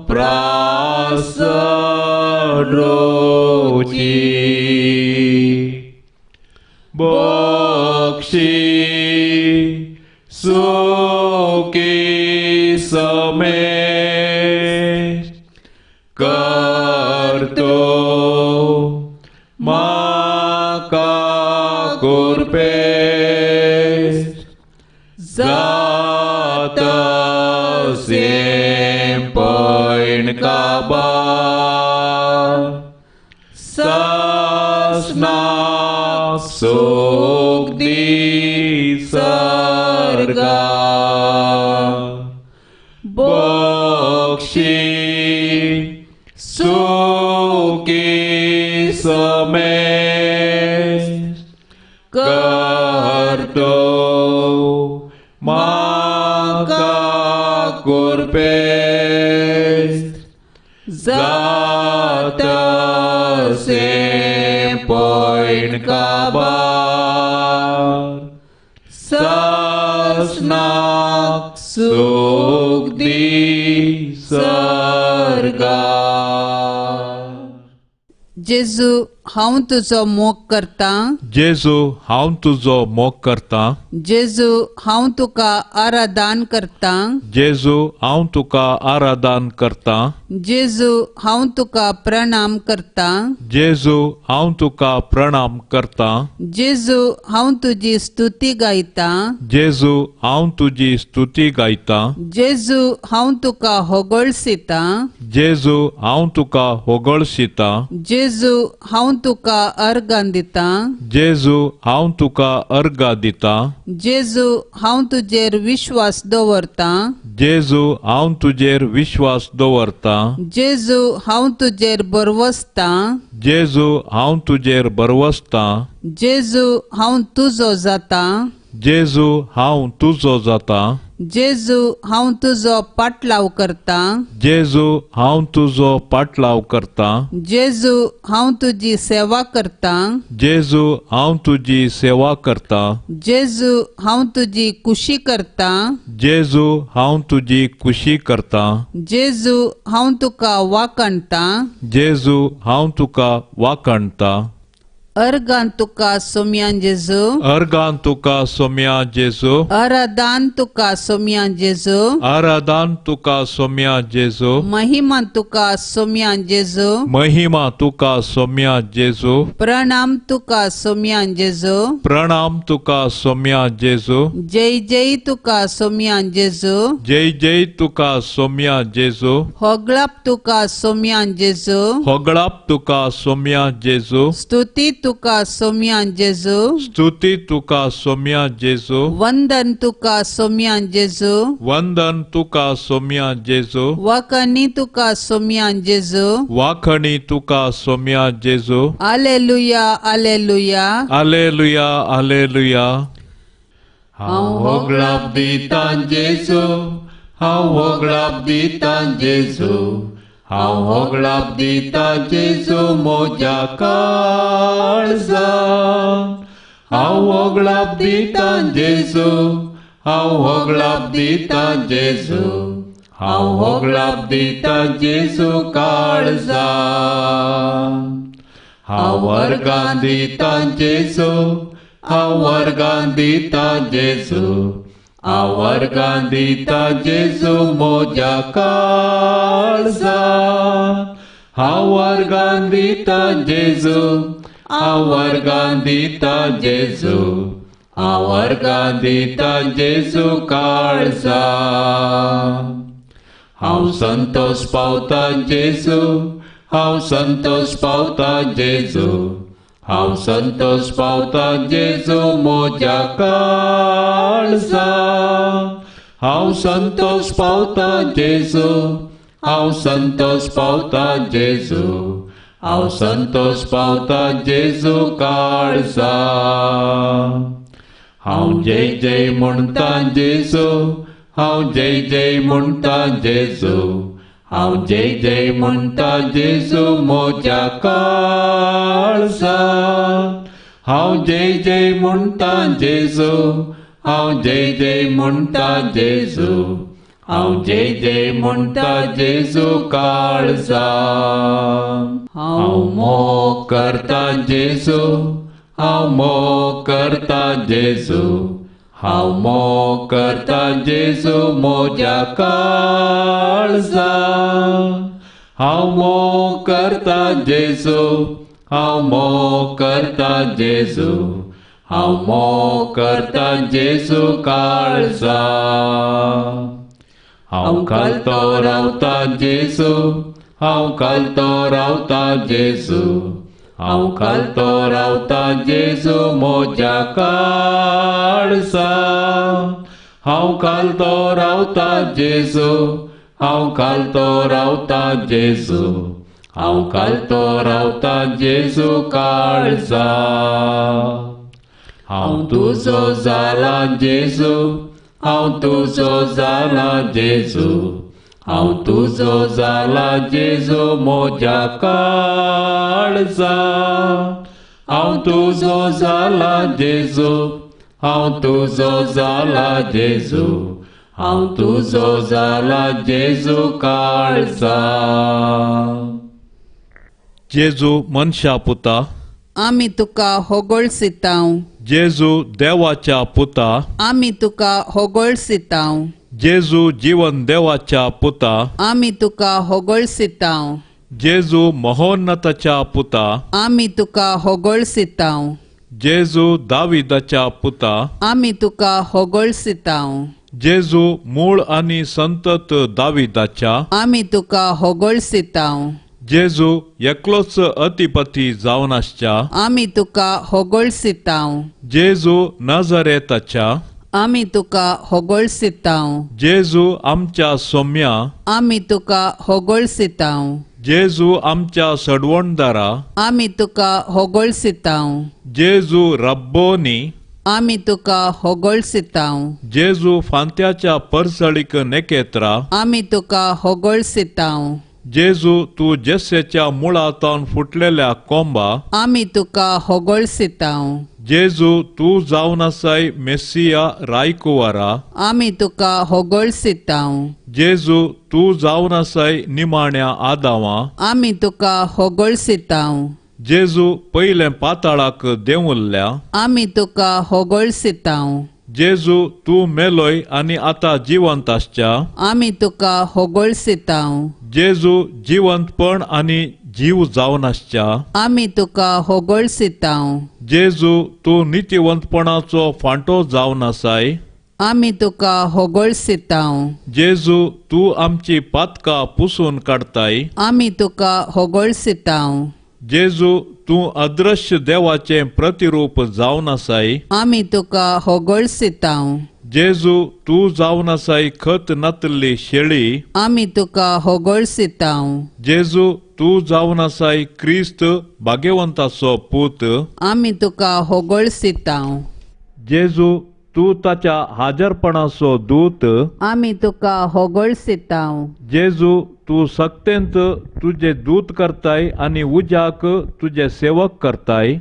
प्रास रोची, बक्षी सुखी समेत करतो म्हाका कुरपेस, जाता पैण काबार, सासना सुख दी सर्गा, बक्षी सुखी समेत करतो म्हाका कुरपेस, जाता पैण काबार, सासनाक सुख दी सर्गा. जेजू हांव तुजो मोग करतां, जेजू हांव तुजो मोग करतां, जेजू हांव तुका आराधन करतां, जेजू हांव तुका आराधन करतां, जेजू हांव तुका प्रणाम करता. जेजू हांव तुका प्रणाम करता. जेजू हांव तुजी स्तुती गायता. जेजू हांव तुजी स्तुती गायता. जेजू हांव तुका होगळसिता. जेजू हांव तुका होगळसिता. जेजू हांव तुका अर्गां दिता. जेजू हांव तुका अर्गां दिता. जेजू हांव तुजेर विश्वास दवरता. जेजू हांव तुजेर विश्वास दवरता. जेजू हांव तुजेर बरवसता. जेजू हांव तुजेर बरवसता. जेजू हांव तुजो जाता. जेजू हांव तुजो जाता. जेजू हांव तुजो पाटलाव करता. जेजू हांव तुजो पाटलाव करता. जेजू हांव तुजी सेवा करता. जेजू हांव तुजी सेवा करता. जेजू हांव तुजी खुशी करता. जेजू हांव तुजी खुशी करता. जेजू हांव तुका वाखाणता. जेजू हांव तुका वाखाणता. अर्गान तुका सोम्यान जेजू. अर्गान तुका सोम्या जेजू. आराधान तुका सोम्यान जेजू. आराधान तुका सोम्या जेजू. महिमा तुका सोम्यान जेजू. महिमा तुका सोम्या जेजू. प्रणाम तुका सोम्यान जेजू. प्रणाम तुका सोम्या जेजू. जय जय तुका सोम्यान जेजू. जय जय तुका सोम्या जेजू. होगळाप तुका सोम्यान जेजू. होगळाप तुका सोम्या जेजू. स्तुती तुका सोम्यान जेजू. स्तुती तुका सोम्या जेजू. वंदन तुका सोम्यान जेजू. वंदन तुका सोम्या जेजू. वाखणी तुका सोम्यान जेजू. वाखणी तुका सोम्या जेजू. आलेलुया आलेलुया. आलेलुया आलेलुया. हांव होगळाप दिता जेजू. हांव होगळाप दिता जेजू. हांव होगळाप दिता जेजू म्हज्या काळजान. हांव होगळाप दिता जेजू. हांव होगळाप दिता जेजू. हांव होगळाप दिता जेजू काळजान. हांव वर्गां दिता जेजू. हांव वर्गां दिता जेजू. हांव वर्गां दिता जेजू म्हज्या काळजान. हांव वर्गां दिता जेजू. हांव वर्गां दिता जेजू. हांव वर्गां दिता जेजू काळजान. हांव संतोष पावता जेजू. हांव संतोष पावता जेजू. हांव संतोष पावता जेजू म्हज्या काळजान. हांव संतोष पावता जेजू. हांव संतोष पावता जेजू. हांव संतोष पावता जेजू काळजान. हांव जय जय म्हणटा जेजू. हांव जय जय म्हणटा जेजू. हांव जय जय म्हणटा जेजू म्हज्या काळजान. हांव जय जय म्हणटा जेजू. हांव जय जय म्हणटा जेजू. हांव जय जय म्हणटा जेजू काळजान. हांव मोग करता जेजू. हांव मोग करता जेजू. हांव मोग करता जेजू म्हज्या काळजान. हांव मोग करता जेजू. हांव मोग करता जेजू. हांव मोग करता जेजू काळजान. हांव घालतो रावता जेजू. हांव घालतो रावता जेजू. हांव घालतो रावता जेजू म्हज्या काळजान. हांव घालतो रावता जेजू. हांव घालतो रावता जेजू. हांव घालतो रावता जेजू काळजान. हांव तुजो जाला जेजू. हांव तुजो जाला जेजू. हांव तुजो जाला जेजू म्हज्या काळजान. हांव तुजो जाला जेजू. हांव तुजो जाला जेजू. हांव तुजो जाला जेजू काळजान. जेजू मनशा पुता आमी तुका होगळसितांव. जेजू देवाच्या पुता, आमी तुका होगळसितांव। जेजू जीवन देवाच्या पुता, आमी तुका होगळसितांव। जेजू महोन्नताच्या पुता, आमी तुका होगळसितांव। जेजू दाविदाच्या पुता, आमी तुका होगळसितांव। जेजू मूळ आनी संतत दाविदाच्या, आमी तुका होगळसितांव। जेजू एकलोच अतिपती जावन आसच्या, आमी तुका होगळसितांव। जेजू नजरेताच्या, आमी तुका होगळसितांव। जेजू आमच्या सोम्या, आमी तुका होगळसितांव। जेजू आमच्या सडवणदारा, आमी तुका होगळसितांव। जेजू रब्बोनी, आमी तुका होगळसितांव। जेजू फांत्याच्या परसळीक नेकेत्रा, आमी तुका होगळसितांव। जेजू तूं जेसेच्या मुळांतावन फुटलेल्या कोंबा, आमी तुका होगळसितांव। जेजू तूं जावन आसाय मेसिया रायकुवारा, आमी तुका होगळसितांव। जेजू तूं जावन आसाय निमाण्या आदावा, आमी तुका होगळसितांव। जेजू पयलें पाताळाक देंवल्ल्या, आमी तुका होगळसितांव। जेजू तूं मेलोय आनी आतां जिवंत आसच्या, आमी तुका होगळसितांव। जेजू जिवंतपण आनी जीव जावन आसच्या, आमी तुका होगळसितांव। जेजू तूं नितिवंतपणाचो फांटो जावन आसाय, आमी तुका होगळसितांव। जेजू तूं आमची पातकां पुसून काडताय, आमी तुका होगळसितांव। जेजू तूं अदृश्य देवाचें प्रतिरूप जावन आसाय, आमी तुका होगळसितांव। जेजू तूं जावन आसाय खत नातल्ली शेळी, आमी तुका होगळसितांव। जेजू तूं जावन आसाय क्रिस्त भाग्यवंताचो पूत, आमी तुका होगळसितांव। जेजू तूं ताच्या हाजरपणाचो दूत, आमी तुका होगळसितांव। जेजू तूं सक्तेंत तुजे दूत करताय आनी उज्याक तुजे सेवक करताय,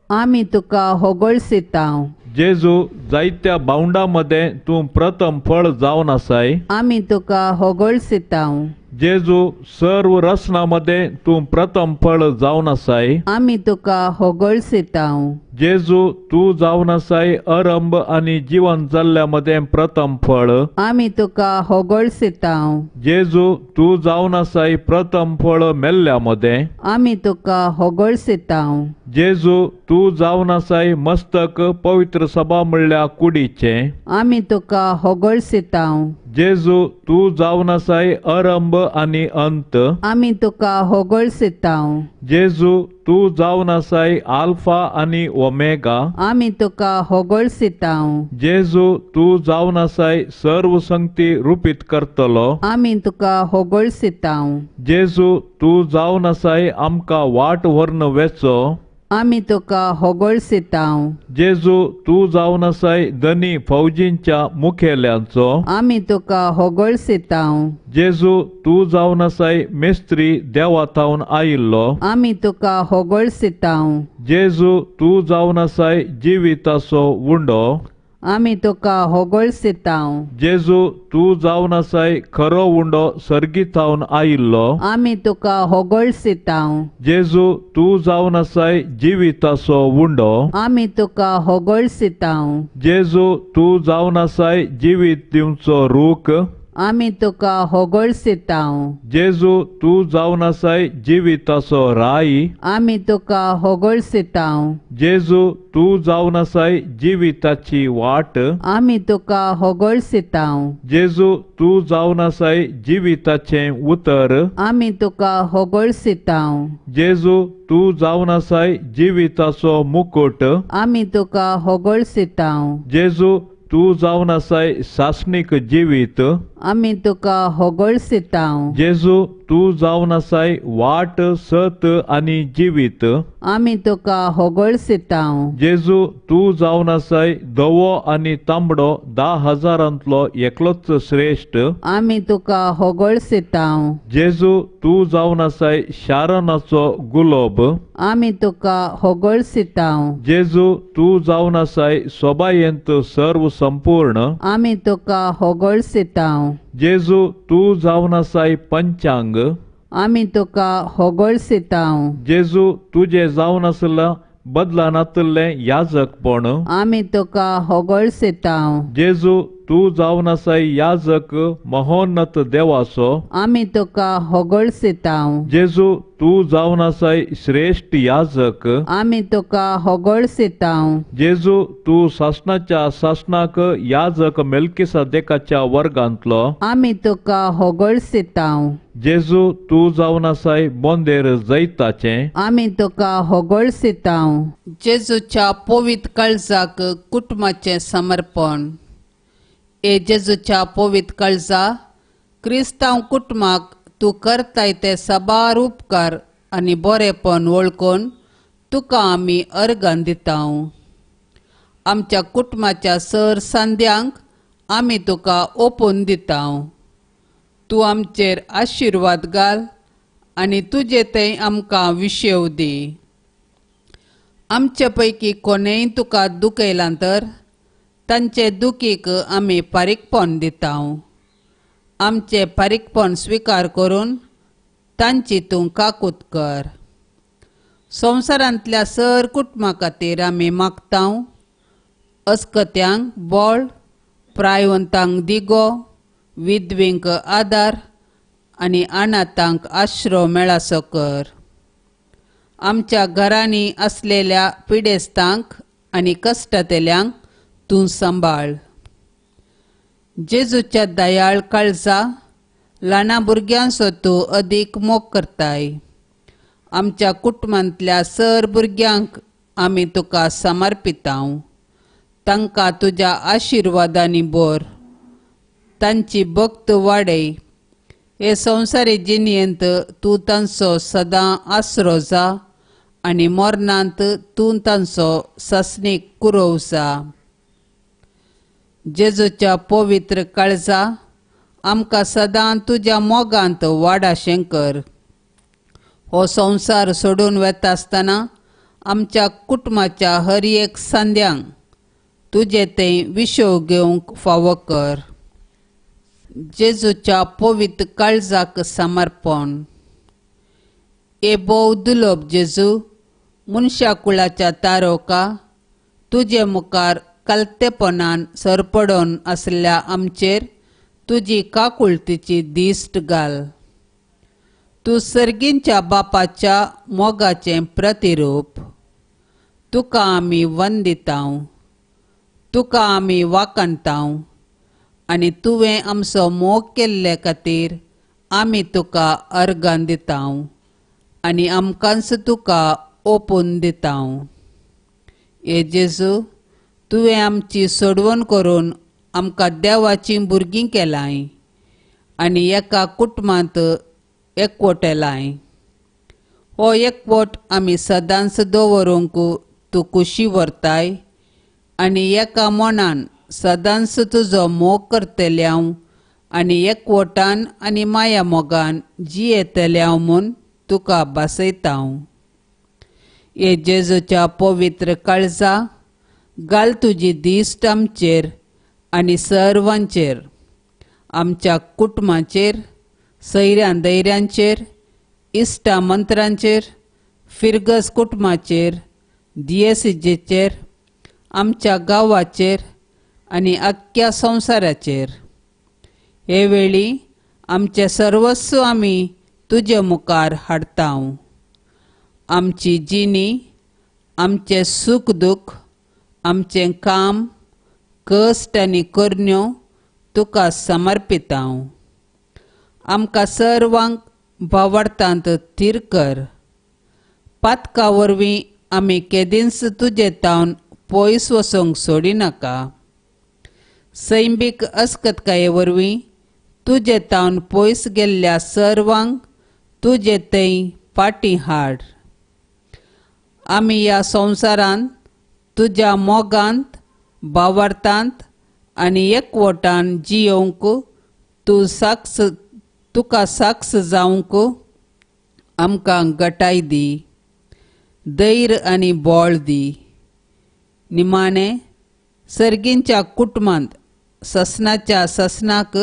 आमी तुका होगळसितांव। जेजू जायत्या भावंडां मदें तूं प्रथम फळ जावन आसाय, आमी तुका होगळसितांव। जेजू सर्व रचना मदें तूं प्रथम फळ जावन आसाय, आमी तुका होगळसितांव। जेजू तूं जावन आसाय अरंभ आनी जिवन जाल्ल्या मदें प्रथम फळ, आमी तुका होगळसितांव। जेजू तूं जावन आसाय प्रथम फळ मेल्ल्या मदें, आमी तुका होगळसितांव। जेजू तूं जावन आसाय मस्तक पवित्र सभा म्हणल्या कुडीचें, आमी तुका होगळसितांव। जेजू तूं जावन आसाय अरंभ आनी अंत, आमी तुका होगळसितांव। जेजू तूं जावन आसाय आल्फा आनी ओमेगा, आमी तुका होगळसितांव। जेजू तूं जावन आसाय सर्व संगती रुपीत करतलो, आमी तुका होगळसितांव। जेजू तूं जावन आसाय आमकां वाट व्हरून वेचो, आमी तुका होगळसितांव। जेजू तूं जावन आसाय धनी फौजींच्या मुखेल्यांचो, आमी तुका होगळसितांव। जेजू तूं जावन आसाय मेस्त्री देवा थावन आयिल्लो, आमी तुका होगळसितांव। जेजू तूं जावन आसाय जिविताचो उंडो, आमी तुका होगळसितांव। जेजू तूं जावन आसाय खरो उंडो सर्गीथावन आयिल्लो, आमी तुका होगळसितांव। जेजू तूं जावन आसाय जिविताचो उंडो, आमी तुका होगळसितांव। जेजू तूं जावन आसाय जिवीत दिवचो रूख, आमी तुका होगळसितांव। जेजू तूं जावन आसाय जिविताचो राय, आमी तुका होगळसितांव। जेजू तूं जावन आसाय जिविताची वाट, आमी तुका होगळसितांव। जेजू तूं जावन आसाय जिविताचें उतर, आमी तुका होगळसितांव। जेजू तूं जावन आसाय जिविताचो मुकुट, आमी तुका होगळसितांव। जेजू तूं जावन आसाय सासणीक जिवीत, आमी तुका होगळसितांव। जेजू तूं जावन आसाय वाट सत आनी जिवीत, आमी तुका होगळसितांव। जेजू तूं जावन आसाय धवो आनी तांबडो 10,000 एकलोच श्रेश्ठ, आमी तुका होगळसितांव। जेजू तूं जावन आसाय शारनाचो गुलोब, आमी तुका होगळसितांव। जेजू तूं जावन आसाय सोबायेंत सर्व संपूर्ण, आमी तुका होगळसितांव। जेजू तूं जावन आसाय पंचांग, आमी तुका होगळसितांव। जेजू तुजे जावन आसला बदलानातल्लें याजकपण आमी तुका होगळसेतांव. जेजू तूं जावन आसाय याजक महोन्नत देवाचो आमी तुका होगळसेतांव. जेजू तूं जावन आसाय श्रेश्ठ याजक आमी तुका होगळसेतांव. जेजू तूं सासणाच्या सासणाक याजक मेल्किसादेकाच्या वर्गांतलो आमी तुका होगळसेतांव. जेजू तूं जावन आसाय बोंदेर जैताचें आमी तुका होगळसेतांव. जेजूच्या पवित्र काळजाक कुटुंबाचें समर्पण. ए जेजूच्या पवित्र काळजा, क्रिस्तांव कुटुंबाक तूं करताय ते साबार उपकार आनी बरेपण वळखून तुका आमी अर्गां दितांव. आमच्या कुटुंबाच्या सर सांद्यांक आमी तुका ओपून दितांव. तूं आमचेर आशिर्वाद घाल आनी तुजे थंय आमकां विशेव दी. आमचे पैकी कोणेय तुका दुखयलां तर तांचे दुखीक आमी फारीकपण दितांव. आमचें फारीकपण स्विकार करून तांची तूं काकूत कर. संवसारांतल्या सर कुटुंबा खातीर आमी मागतांव. अस्कत्यांक बळ, प्रायवंतांक दिगो, विधवींक आदार आनी अनाथांक आश्रो मेळासो कर. आमच्या घरांनी आसलेल्या पिडेस्तांक आनी कश्टांतल्यांक तूं सांबाळ. जेजूच्या दयाळ काळजा, ल्हाना भुरग्यांचो तूं अदीक मोग करताय. आमच्या कुटुंबांतल्या सर भुरग्यांक आमी तुका समर्पितांव. तांकां तुज्या आशिर्वादांनी भर, तांची भक्त वाडय. हे संवसारी जिणेंत तूं तांचो सदां आसरो जा आनी मरणांत तूं तांचो सासणीक कुरोव जा. जेजूच्या पवित्र काळजा, आमकां सदां तुज्या मोगांत वाडाशें कर. हो संवसार सोडून वेता आसतना आमच्या कुटुंबाच्या हर एक सांद्यांक तुजें थंय विशेव घेवंक फावो कर. जेजूच्या पवित्र काळजाक समर्पण. ए भोव दुर्लभ जेजू, मनशा कुळाच्या तारोका, तुजे मुखार कलतेपणान सरपडून आसल्या आमचेर तुजी काकुळतीची दिश्ट घाल. तूं सर्गींच्या बापाच्या मोगाचें प्रतिरूप. तुका आमी वंदितांव, तुका आमी वाखाणतांव आनी तुवें आमचो मोग केल्ले खातीर आमी तुका अर्गां दितांव आनी आमकांच तुका ओपून दितांव. हे जेजू, तुवें आमची सोडवण करून आमकां देवाचीं भुरगीं केलांय आनी एका कुटुंबांत एकवटेलाय. हो एकवट आमी सदांच दवरूंक तूं कुशी व्हरताय आनी एका मनान सदांच तुजो मोग करतल्यांव आनी एकवटान आनी माया मोगान जियेतल्यांव म्हूण तुका भासयतांव. हे जेजूच्या पवित्र काळजा, घाल तुजी दिश्ट आमचेर आनी सर्वांचेर, आमच्या कुटुंबाचेर, सैऱ्यां दैऱ्यांचेर, इश्टा मंत्रांचेर, फिरगज कुटुंबाचेर, दियेसिजेचेर, आमच्या गांवाचेर आनी आख्ख्या संवसाराचेर. हे वेळी आमचें सर्वस्व आमी तुजे मुखार हाडतांव. आमची जिणी, आमचें सूख दूख, आमचें काम, कश्ट आनी करण्यो तुका समर्पितांव. आमकां सर्वांक भावार्थांत थीर कर. पातका वरवीं आमी केदींच तुजे तावन पयस वचूंक सोडिनाका. सैमीक अस्कतकाये वरवीं तुजे तावन पयस गेल्ल्या सर्वांक तुजे थंय फाटीं हाड. आमी ह्या संवसारांत तुज्या मोगांत, भावार्थांत आनी एकवटान जियोवंक तूं साक्ष तुका साक्ष जावंक आमकां गटाय दी, धैर्य आनी बळ दी. निमाणें सर्गींच्या कुटुंबांत ससनाच्या ससनाक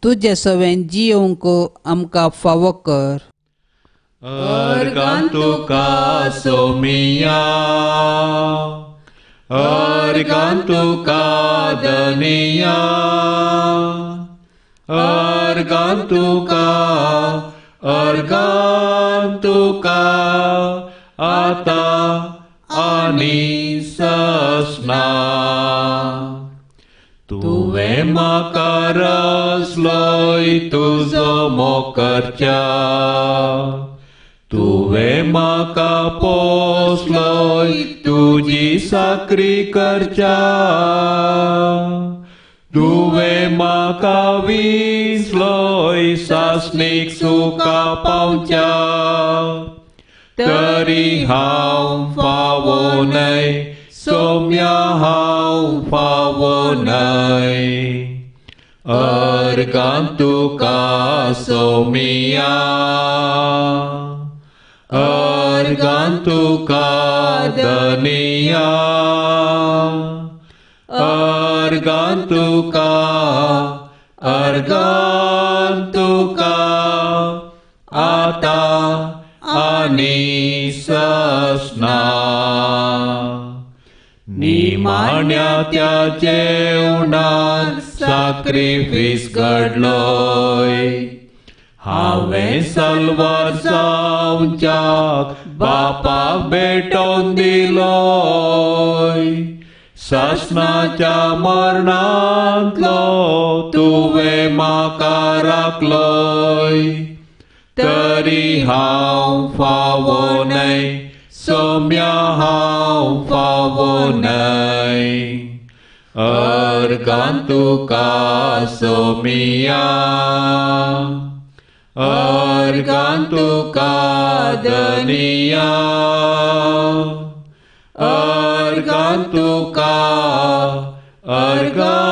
तुजे सवें जियोवंक आमकां फावो कर. अर्गां तुका सोमिया, अर्गां तुका धनिया, अर्गां तुका, अर्गां तुका आतां आनी ससना. तुवें म्हाका रचलोय तुजो मोग करच्याक, तुवें म्हाका पोसलोय तुजी साकरी करच्याक, तुवें म्हाका विसलोय सासणीक सुखा पावच्याक, तरी हांव फावो न्हय सोम्या हांव फावो न्हय. अर्गां तुका सोमिया, अर्गां तुका धनिया, अर्गां तुका, अर्गां तुका आतां आनी ससना. निमाण्या त्या जेवणान साक्रिफीस घडलोय, हांवें सलवार जावच्याक बापाक भेटोवन दिलोय, सासणाच्या मरणांतलो तुवें म्हाका राखलोय, तरी हांव फावो न्हय सोम्या हांव फावो न्हय. अर्गां तुका सोमिया, अर्गां तुका धनिया, अर्गां तुका, अर्गां